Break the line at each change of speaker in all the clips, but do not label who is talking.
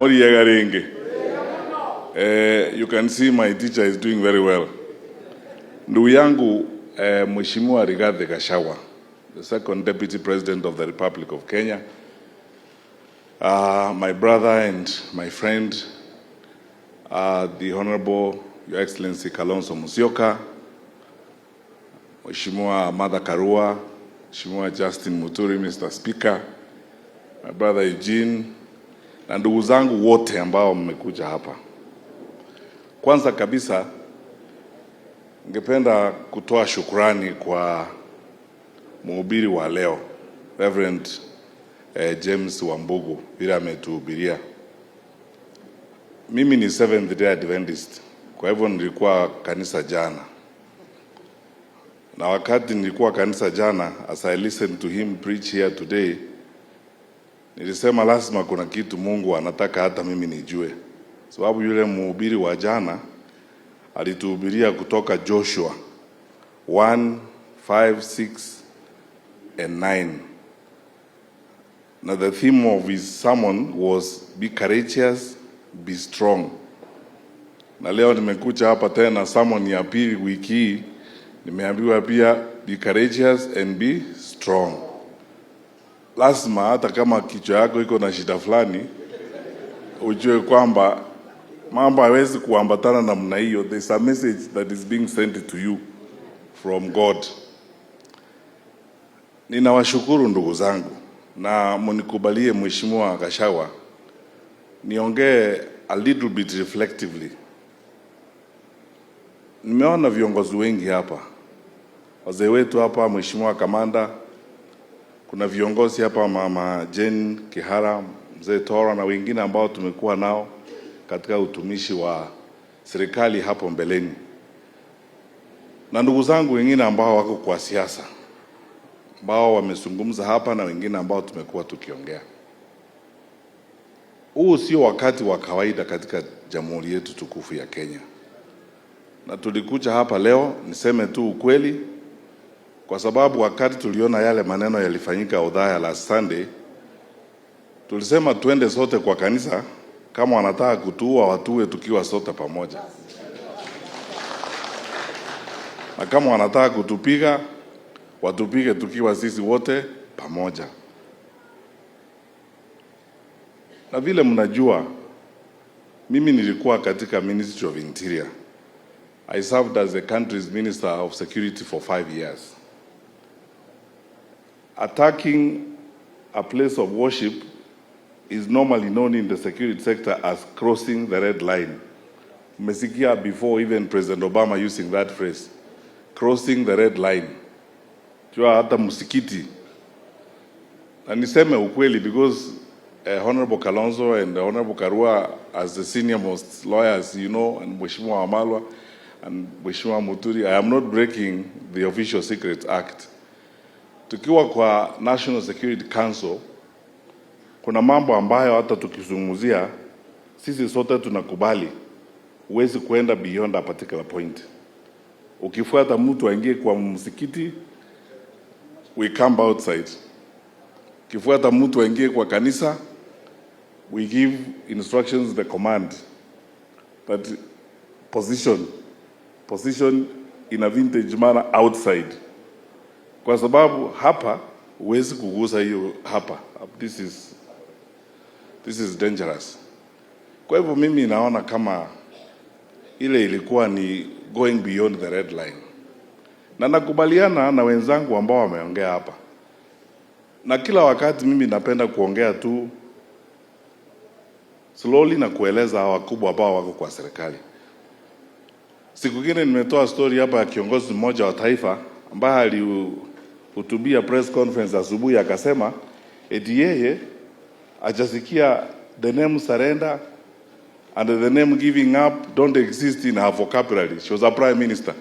Oriyegarenge. You can see my teacher is doing very well. Ndugu yangu Mheshimiwa Rigathi Gachagua, the second Deputy President of the Republic of Kenya, my brother and my friend, the Honorable Your Excellency Kalonzo Musyoka, Mheshimiwa Martha Karua, Mheshimiwa Justin Muturi, Mr. Speaker, my brother Eugene na ndugu zangu wote ambao mmekuja hapa. Kwanza kabisa ningependa kutoa shukrani kwa mhubiri wa leo Reverend James Wambugu vile ametuhubiria. Mimi ni Seventh Day Adventist, kwa hivyo nilikuwa kanisa jana, na wakati nilikuwa kanisa jana, as I listened to him preach here today, nilisema lazima kuna kitu Mungu anataka hata mimi nijue, sababu yule mhubiri wa jana alituhubiria kutoka Joshua 1 5 6 and 9 na the theme of his sermon was "Be courageous, be strong." Na leo nimekuja hapa tena sermon ya pili wiki hii, nimeambiwa pia "Be courageous and be strong." Lazima hata kama kichwa yako iko na shida fulani, ujue kwamba mambo hawezi kuambatana namna hiyo. There's a message that is being sent to you from God. Ninawashukuru ndugu zangu, na mnikubalie, Mheshimiwa Gachagua, niongee a little bit reflectively. Nimeona viongozi wengi hapa, wazee wetu hapa, Mheshimiwa Kamanda, kuna viongozi hapa, Mama Jane Kihara, Mzee Toro na wengine ambao tumekuwa nao katika utumishi wa serikali hapo mbeleni, na ndugu zangu wengine ambao wako kwa siasa ambao wamezungumza hapa na wengine ambao tumekuwa tukiongea. Huu sio wakati wa kawaida katika jamhuri yetu tukufu ya Kenya, na tulikuja hapa leo, niseme tu ukweli, kwa sababu wakati tuliona yale maneno yalifanyika Othaya last Sunday, tulisema twende sote kwa kanisa, kama wanataka kutuua watuue tukiwa sote pamoja, na kama wanataka kutupiga watupige tukiwa sisi wote pamoja. Na vile mnajua, mimi nilikuwa katika Ministry of Interior. I served as the country's Minister of Security for 5 years. Attacking a place of worship is normally known in the security sector as crossing the red line. Mmesikia before, even President Obama using that phrase, "crossing the red line." Jua hata msikiti. Na niseme ukweli because Honorable Kalonzo and Honorable Karua, as the senior most lawyers, and Mheshimiwa Wamalwa and Mheshimiwa Muturi, I am not breaking the Official Secrets Act. Tukiwa kwa National Security Council, kuna mambo ambayo hata tukizungumzia sisi sote tunakubali, huwezi kuenda beyond a particular point. Ukifuata mtu aingie kwa msikiti, we come outside. Ukifuata mtu aingie kwa kanisa, we give instructions, the command that position, position in a vintage manner outside, kwa sababu hapa huwezi kugusa hiyo hapa. This is dangerous. Kwa hivyo mimi naona kama ile ilikuwa ni going beyond the red line, na nakubaliana na wenzangu ambao wameongea hapa, na kila wakati mimi napenda kuongea tu slowly na kueleza wakubwa ambao wako kwa serikali. Siku ingine nimetoa story hapa ya kiongozi mmoja wa taifa ambaye alihutubia press conference asubuhi akasema eti yeye hajasikia the name surrender and the name giving up don't exist in her vocabulary. She was a prime minister.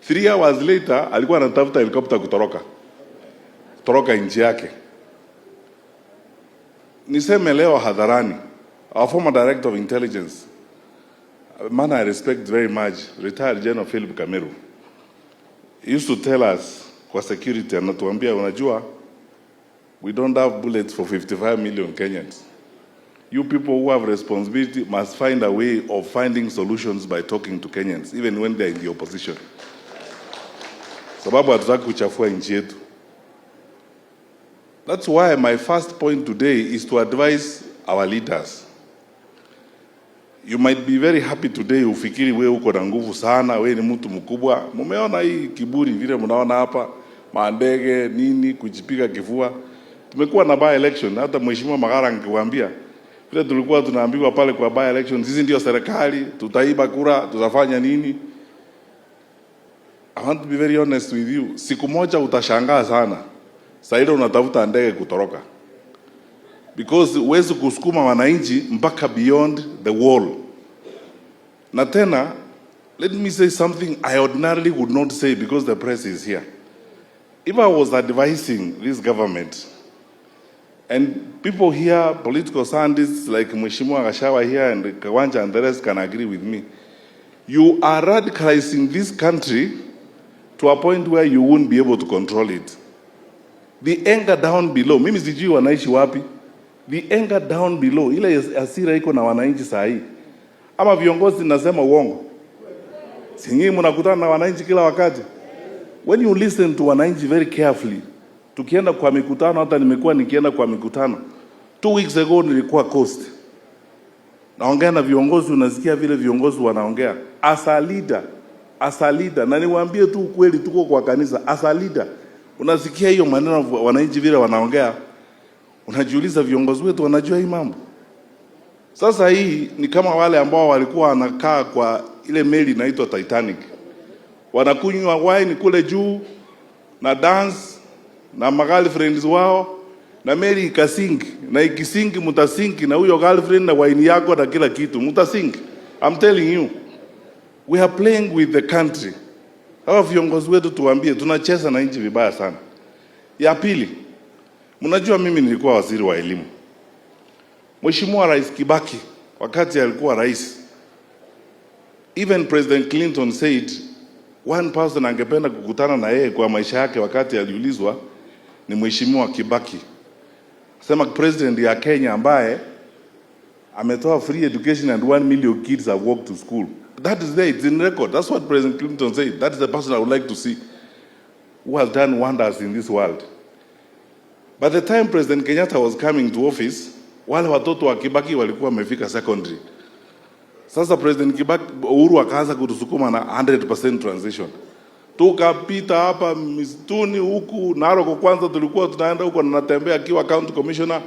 3 hours later alikuwa anatafuta helicopter kutoroka nchi yake. Niseme leo hadharani, our former director of intelligence, a man I respect very much, retired General Philip Kameru, he used to tell us kwa security, anatuambia, "Unajua, we don't have bullets for 55 million Kenyans." You people who have responsibility must find a way of finding solutions by talking to Kenyans, even when they're in the opposition. Sababu hatutaki kuchafua nchi yetu. That's why my first point today is to advise our leaders. You might be very happy today, ufikiri we uko na nguvu sana, we ni mtu mkubwa. Mumeona hii kiburi vile mnaona hapa, mandege nini, kujipiga kifua. Tumekuwa na by election, hata Mheshimiwa Magara nikiwaambia vile tulikuwa tunaambiwa pale kwa by election, sisi ndio serikali, tutaiba kura, tutafanya nini? I want to be very honest with you. Siku moja utashangaa sana. Saa ile unatafuta ndege kutoroka. Because huwezi kusukuma wananchi mpaka beyond the wall. Na tena, let me say something I ordinarily would not say because the press is here. If I was advising this government, and people here, political scientists like Mheshimiwa Gachagua here and Kawanja and the rest can agree with me, you are radicalizing this country to a point where you won't be able to control it. The anger down below, mimi sijui wanaishi wapi. The anger down below, ile hasira iko na wananchi saa hii. Ama viongozi nasema uongo? Si nyinyi mnakutana na wananchi kila wakati? When you listen to wananchi very carefully, tukienda kwa mikutano, hata nimekuwa nikienda kwa mikutano. 2 weeks ago nilikuwa Coast. Naongea na viongozi, unasikia vile viongozi wanaongea. As a leader, na niwaambie tu ukweli, tuko kwa kanisa. As a leader, unasikia hiyo maneno wananchi vile wanaongea, unajiuliza viongozi wetu wanajua hii mambo. Sasa hii ni kama wale ambao walikuwa wanakaa kwa ile meli inaitwa Titanic, wanakunywa wine kule juu na dance na magirlfriends wao, na meli ikasink, na ikisink mutasink na huyo girlfriend na wine yako na kila kitu mutasink. I'm telling you, we are playing with the country. Hawa viongozi wetu tuwaambie, tunacheza na nchi vibaya sana. Ya pili, mnajua mimi nilikuwa waziri wa elimu. Mheshimiwa Rais Kibaki wakati alikuwa rais, even President Clinton said one person angependa kukutana na yeye kwa maisha yake wakati aliulizwa ni Mheshimiwa Kibaki. Sema president ya Kenya ambaye ametoa free education and 1 million kids have walked to school. That is there, it's in record. That's what President Clinton said. That is the person I would like to see who has done wonders in this world. By the time President Kenyatta was coming to office, wale watoto wa Kibaki walikuwa wamefika secondary. Sasa President Kibaki, Uhuru akaanza kutusukuma na 100% transition. Tukapita hapa misituni huku Narok, kwanza tulikuwa tunaenda huko na natembea akiwa county commissioner,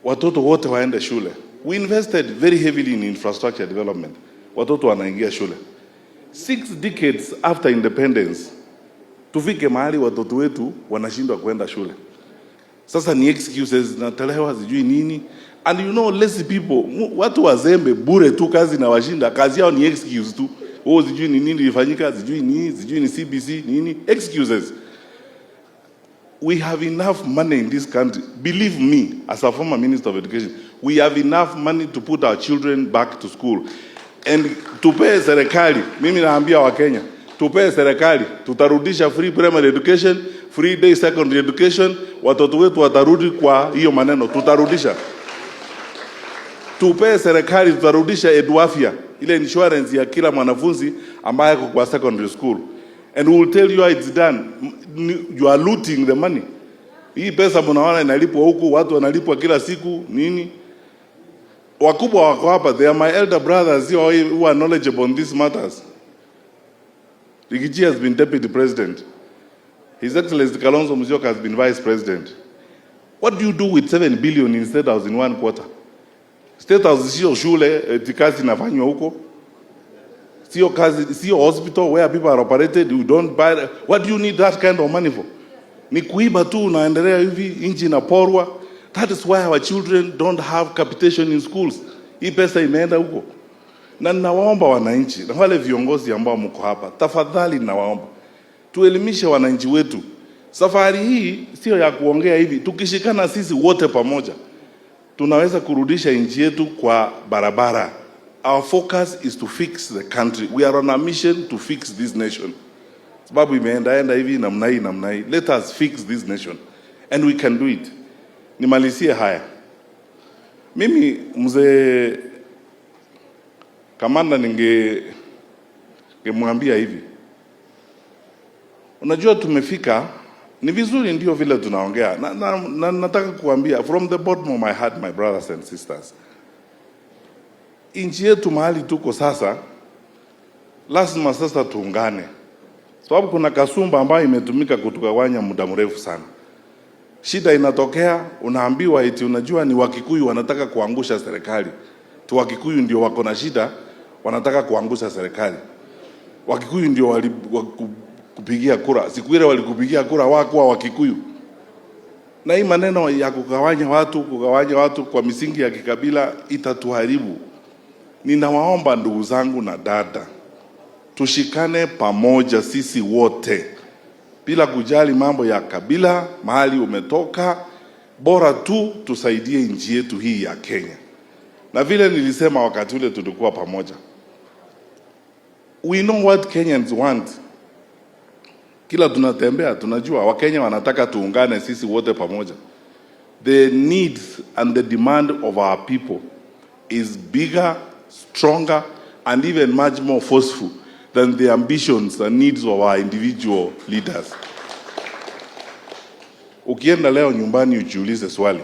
watoto wote waende shule. We invested very heavily in infrastructure development. Watoto wanaingia shule. 6 decades after independence, tufike mahali watoto wetu wanashindwa kwenda shule. Sasa ni excuses zinatolewa sijui nini. And you know lazy people, watu wazembe bure tu, kazi na washinda, kazi yao ni excuse tu. Oh, sijui ni nini ilifanyika, sijui nini, sijui ni CBC nini, excuses. We have enough money in this country. Believe me, as a former minister of education, we have enough money to put our children back to school. And tupee serikali, mimi naambia Wakenya, tupee serikali, tutarudisha free primary education, free day secondary education, watoto wetu watarudi kwa hiyo maneno, tutarudisha. Tupee serikali, tutarudisha Eduafya, ile insurance ya kila mwanafunzi ambaye ako kwa secondary school. And we will tell you how it's done. You are looting the money. Hii pesa mnaona inalipwa huku, watu wanalipwa kila siku nini? Wakubwa wako hapa, they are my elder brothers who are knowledgeable on these matters. Riggy G has been deputy president. His Excellency Kalonzo Musyoka has been vice president. What do you do with 7 billion in State House in one quarter? State House sio shule, eti kazi inafanywa huko. Sio kazi, sio hospital where people are operated, you don't buy. What do you need that kind of money for? Ni kuiba tu, unaendelea hivi, nchi inaporwa. That is why our children don't have capitation in schools. Hii pesa imeenda huko. Na ninawaomba wananchi na wale viongozi ambao mko hapa, tafadhali ninawaomba tuelimishe wananchi wetu. Safari hii sio ya kuongea hivi, tukishikana sisi wote pamoja tunaweza kurudisha nchi yetu kwa barabara. Our focus is to fix the country. We are on a mission to fix this nation. Sababu imeendaenda hivi namna hii namna hii. Let us fix this nation and we can do it. Nimalizie haya. Mimi, mzee Kamanda, ningemwambia hivi, unajua tumefika, ni vizuri ndio vile tunaongea na nataka kuambia from the bottom of my heart, my brothers and sisters, nchi yetu mahali tuko sasa, lazima sasa tuungane, sababu kuna kasumba ambayo imetumika kutugawanya muda mrefu sana. Shida inatokea, unaambiwa eti unajua ni Wakikuyu wanataka kuangusha serikali tu. Wakikuyu ndio wako na shida, wanataka kuangusha serikali. Wakikuyu ndio walikupigia kura, siku ile walikupigia kura wakuwa Wakikuyu. Na hii maneno ya kugawanya watu kwa misingi ya kikabila itatuharibu. Ninawaomba ndugu zangu na dada, tushikane pamoja sisi wote bila kujali mambo ya kabila, mahali umetoka, bora tu tusaidie nchi yetu hii ya Kenya. Na vile nilisema wakati ule tulikuwa pamoja, we know what Kenyans want. Kila tunatembea tunajua Wakenya wanataka tuungane sisi wote pamoja. The needs and the demand of our people is bigger, stronger and even much more forceful than the ambitions and needs of our individual leaders. Ukienda leo nyumbani ujiulize swali,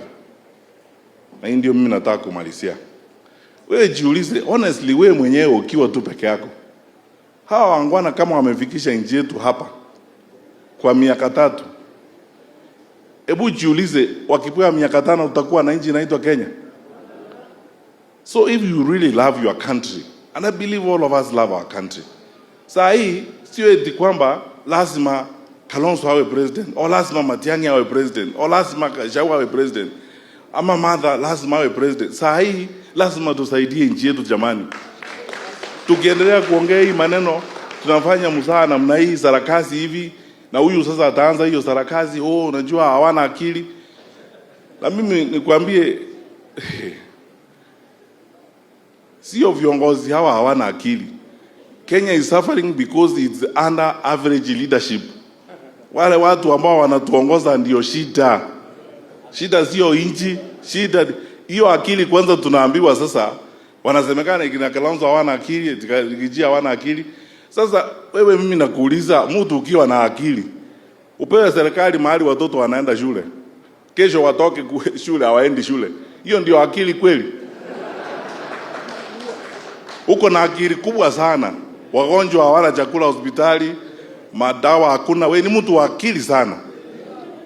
na hii ndio mimi nataka kumalizia. Wewe jiulize honestly, wewe mwenyewe ukiwa tu peke yako, hawa waungwana kama wamefikisha nchi yetu hapa kwa miaka 3, hebu jiulize, wakipewa miaka 5 tutakuwa na nchi inaitwa Kenya? So if you really love your country, and I believe all of us love our country, saa hii sio eti kwamba lazima Kalonzo awe president au lazima Matiang'i awe president au lazima Gachagua awe president ama Martha lazima awe president. Saa hii lazima tusaidie nchi yetu jamani. Tukiendelea kuongea hii maneno tunafanya mzaha namna hii, sarakasi hivi, na huyu sasa ataanza hiyo sarakasi, oh, unajua hawana akili. Na mimi nikwambie, sio viongozi hawa hawana akili. Kenya is suffering because it's under average leadership. Wale watu ambao wanatuongoza ndio shida. Shida sio nchi, shida hiyo akili kwanza. Tunaambiwa sasa, wanasemekana kina Kalonzo hawana akili, Riggy G hawana akili. Sasa wewe, mimi nakuuliza, mtu ukiwa na akili upewe serikali mahali watoto wanaenda shule, kesho watoke shule hawaendi shule, hiyo ndio akili kweli? Uko na akili kubwa sana, wagonjwa hawana chakula hospitali, madawa hakuna. We ni mtu wa akili sana.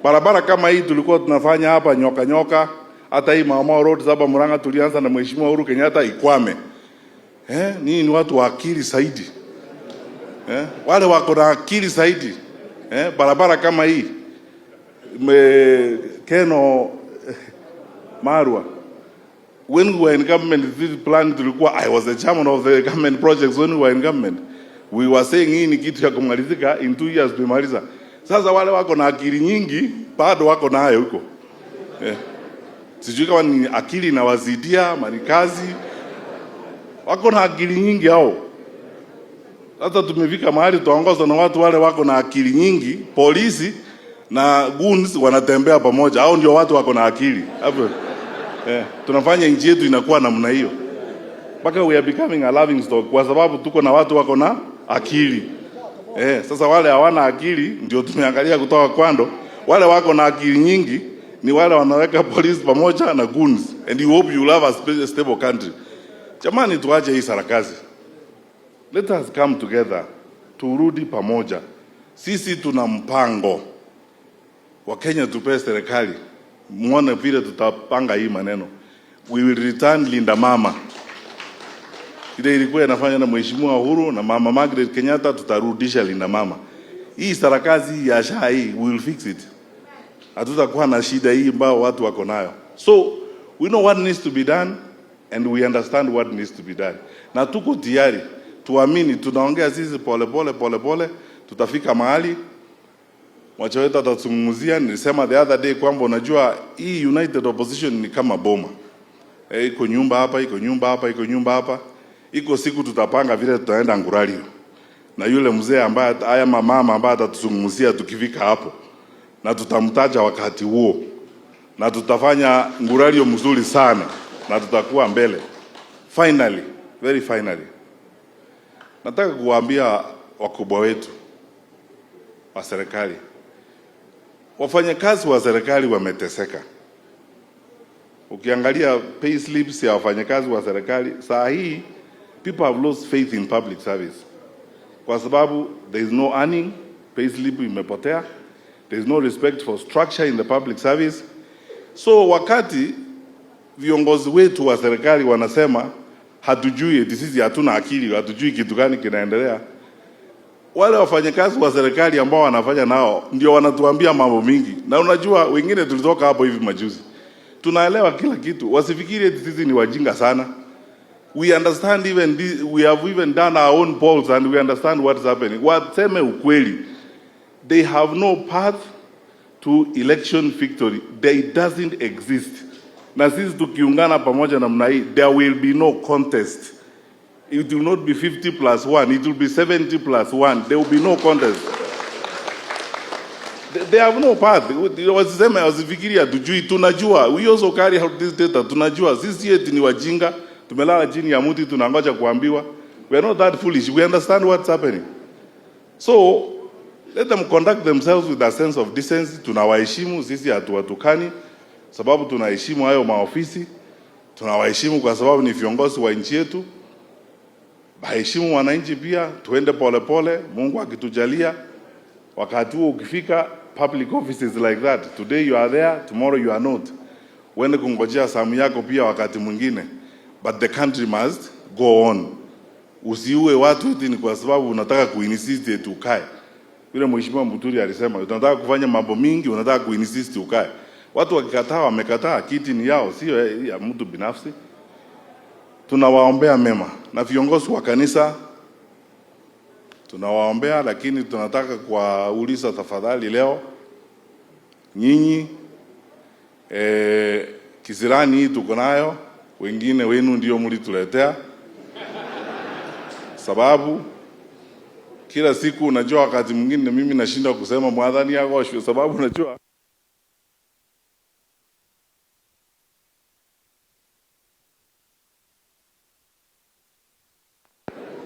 Barabara kama hii tulikuwa tunafanya hapa nyoka nyoka, hata hii Mau Mau Road saba Murang'a tulianza na Mheshimiwa Uhuru Kenyatta ikwame. Eh, ninyi ni watu wa akili zaidi. Eh, wale wako na akili zaidi. Eh, barabara kama hii Keno Marwa, when we were in government, this plan tulikuwa, I was the chairman of the government projects when we were in government. We were saying hii ni kitu ya kumalizika in 2 years tumemaliza. Sasa wale wako na akili nyingi bado wako nayo huko. Eh. Sijui kama ni akili inawazidia ama ni kazi. Wako na akili nyingi hao. Sasa tumefika mahali tuongozwa na watu wale wako na akili nyingi, polisi na goons wanatembea pamoja. Hao ndio watu wako na akili. Hapo. Eh, tunafanya nchi yetu inakuwa namna hiyo. Mpaka we are becoming a laughing stock kwa sababu tuko na watu wako na akili. Eh, sasa wale hawana akili ndio tumeangalia kutoka kando. Wale wako na akili nyingi ni wale wanaweka polisi pamoja na goons and you hope you will have a stable country. Jamani, tuache hii sarakasi. Let us come together. Turudi pamoja. Sisi tuna mpango. Wakenya, tupee serikali, muone vile tutapanga hii maneno. We will return Linda Mama ile ilikuwa inafanya na Mheshimiwa Uhuru na Mama Margaret Kenyatta, tutarudisha Linda Mama. Hii sarakasi ya SHA hii, we will fix it. Hatutakuwa na shida hii ambayo watu wako nayo. So we know what needs to be done and we understand what needs to be done, na tuko tayari, tuamini, tunaongea sisi pole pole pole pole, tutafika mahali mwacha wetu atazungumzia. Nilisema the other day kwamba unajua hii United Opposition ni kama boma. E, iko nyumba hapa, iko nyumba hapa, iko nyumba hapa. Iko siku tutapanga vile tutaenda Nguralio na yule mzee ambaye haya mama ambaye atatuzungumzia tukifika hapo, na tutamtaja wakati huo, na tutafanya Nguralio mzuri sana. na tutakuwa mbele. Finally, very finally, nataka kuwaambia wakubwa wetu wa serikali, wafanyakazi wa serikali wameteseka. Ukiangalia pay slips ya wafanyakazi wa serikali saa hii, people have lost faith in public service kwa sababu there is no earning, pay slip imepotea, there is no respect for structure in the public service. So wakati viongozi wetu wa serikali wanasema hatujui, eti sisi hatuna akili, hatujui kitu gani kinaendelea, wale wafanyakazi wa serikali ambao wanafanya nao ndio wanatuambia mambo mingi, na unajua wengine tulitoka hapo hivi majuzi, tunaelewa kila kitu. Wasifikiri eti sisi ni wajinga sana. We understand even this, we have even done our own polls and we understand what's happening. Waseme ukweli, they have no path to election victory. They doesn't exist. Na sisi tukiungana pamoja namna hii, there will be no contest. It will not be 50 plus 1, it will be 70 plus 1. There will be no contest. They have no path. Wasiseme, wasifikiri hatujui, tunajua. We also carry out this data, tunajua. Sisi eti ni wajinga, tumelala chini ya mti tunangoja kuambiwa. We are not that foolish. We understand what's happening. So let them conduct themselves with a sense of decency. Tunawaheshimu sisi, hatuwatukani sababu tunaheshimu hayo maofisi, tunawaheshimu kwa sababu ni viongozi wa nchi yetu. Waheshimu wananchi pia, tuende polepole pole. Mungu akitujalia, wakati huo ukifika, public offices like that, today you are there, tomorrow you are not. Uende kungojea zamu yako pia wakati mwingine, but the country must go on. Usiue watu eti ni kwa sababu unataka kuinsist eti ukae. Vile Mheshimiwa Muturi alisema, unataka kufanya mambo mingi, unataka kuinsist ukae. Watu wakikataa, wamekataa, kiti ni yao, sio ya mtu binafsi. Tunawaombea mema na viongozi wa kanisa tunawaombea, lakini tunataka kuwauliza tafadhali, leo nyinyi kisirani hii tuko nayo, wengine wenu ndio mlituletea, sababu kila siku unajua, wakati mwingine mimi nashinda kusema mwadhani agoshwe, sababu unajua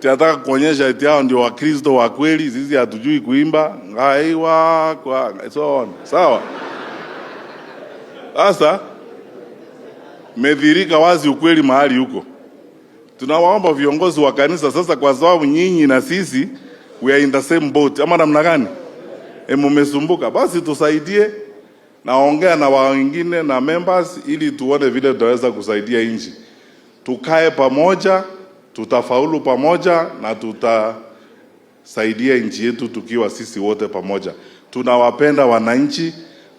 tunataka kuonyesha eti hao ndio Wakristo wa kweli, sisi hatujui kuimba ngaiwa kwa so on. Sawa. Sasa medhirika wazi ukweli mahali huko. Tunawaomba viongozi wa kanisa sasa, kwa sababu nyinyi na sisi we are in the same boat, ama namna gani? E, mumesumbuka, basi tusaidie. Naongea na wengine na members ili tuone vile tutaweza kusaidia nchi. Tukae pamoja, tutafaulu pamoja na tutasaidia nchi yetu tukiwa sisi wote pamoja. Tunawapenda wananchi,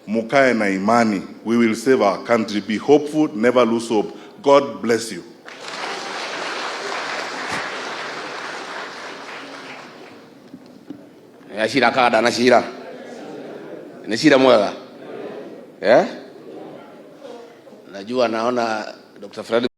mukae na imani. We will save our country. Be hopeful, never lose hope. God bless you.
Ashira kada na shira ni shira mwega eh? Najua naona Dr. Fred.